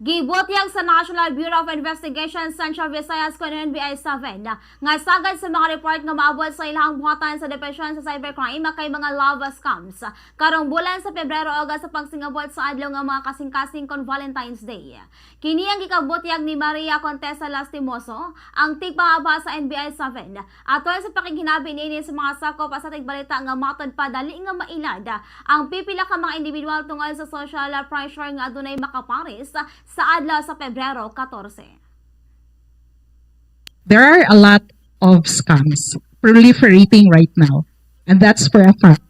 Gibutyag sa National Bureau of Investigation Central Visayas kon NBI 7 nga sagad sa mga report nga maabot sa ilang buhatan sa Division sa Cybercrime kay mga love scams karong bulan sa Pebrero o sa pagsingabot sa adlaw nga mga kasing-kasing kon Valentine's Day. Kini ang gikabutyag ni Maria Contessa Lastimoso, ang tigpangaba sa NBI 7. Atol sa pakighinabi niini sa mga sakop sa tigbalita nga matod pa dali nga mailad ang pipila ka mga individual tungod sa social pressure nga adunay makaparis sa adlaw sa Pebrero 14. There are a lot of scams proliferating right now, and that's for a fact.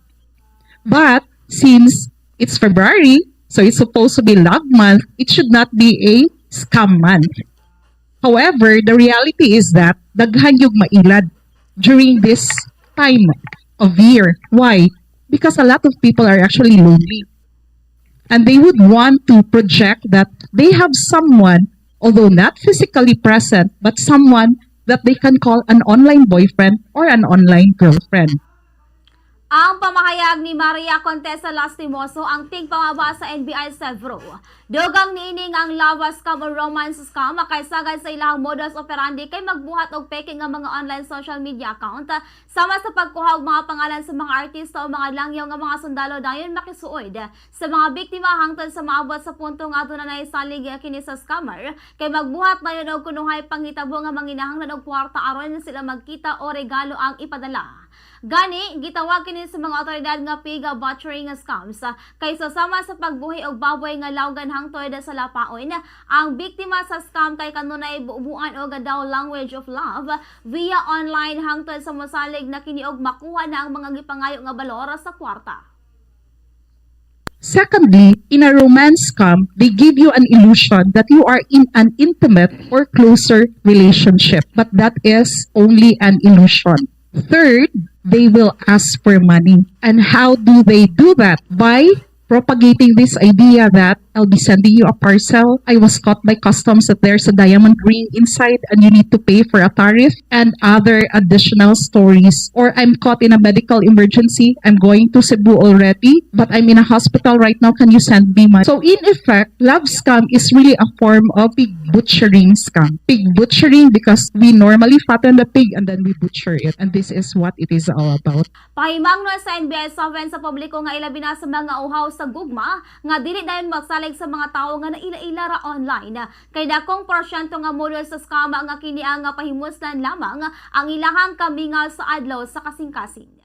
But since it's February, so it's supposed to be love month, it should not be a scam month. However, the reality is that daghan yung mailad during this time of year. Why? Because a lot of people are actually lonely. And they would want to project that they have someone, although not physically present, but someone that they can call an online boyfriend or an online girlfriend. Ang pamahayag ni Maria Contessa Lastimoso, ang tigpangaba sa NBI Sevro. Dugang niini nga ang love scam o romance scam kay sagad sa ilang modus operandi kay magbuhat og peke nga mga online social media account sama sa pagkuha og mga pangalan sa mga artista o mga langyaw nga mga sundalo, dayon makisuod sa mga biktima hangtod sa maabot sa punto nga aduna na salig kini sa scammer kay magbuhat dayon og kunuhay panghitabo nga manginahanglan og kwarta aron sila magkita o regalo ang ipadala. Gani, gitawag kini sa mga otoridad nga pig butchering nga scams kay sama sa pagbuhi og baboy nga lawgan hangtod sa lapaon, ang biktima sa scam kay kanunay bubuan og daw language of love via online hangtod sa mosalig na kini og makuha na ang mga gipangayo nga balor sa kwarta. Secondly, in a romance scam, they give you an illusion that you are in an intimate or closer relationship, but that is only an illusion. Third, they will ask for money. And how do they do that? By propagating this idea that "I'll be sending you a parcel. I was caught by customs that there's a diamond ring inside and you need to pay for a tariff," and other additional stories. Or "I'm caught in a medical emergency. I'm going to Cebu already, but I'm in a hospital right now. Can you send me money?" So in effect, love scam is really a form of pig butchering scam. Pig butchering because we normally fatten the pig and then we butcher it. And this is what it is all about. Pahimangno sa NBI 7 sa publiko nga ilabi na sa mga uhaw sa gugma nga dili dayon magsalig sa mga tawo nga naila-ila ra online kay dakong porsyento nga modus sa scam nga kini ang pahimuslan lamang ang ilahang kamingaw sa adlaw sa kasing-kasing.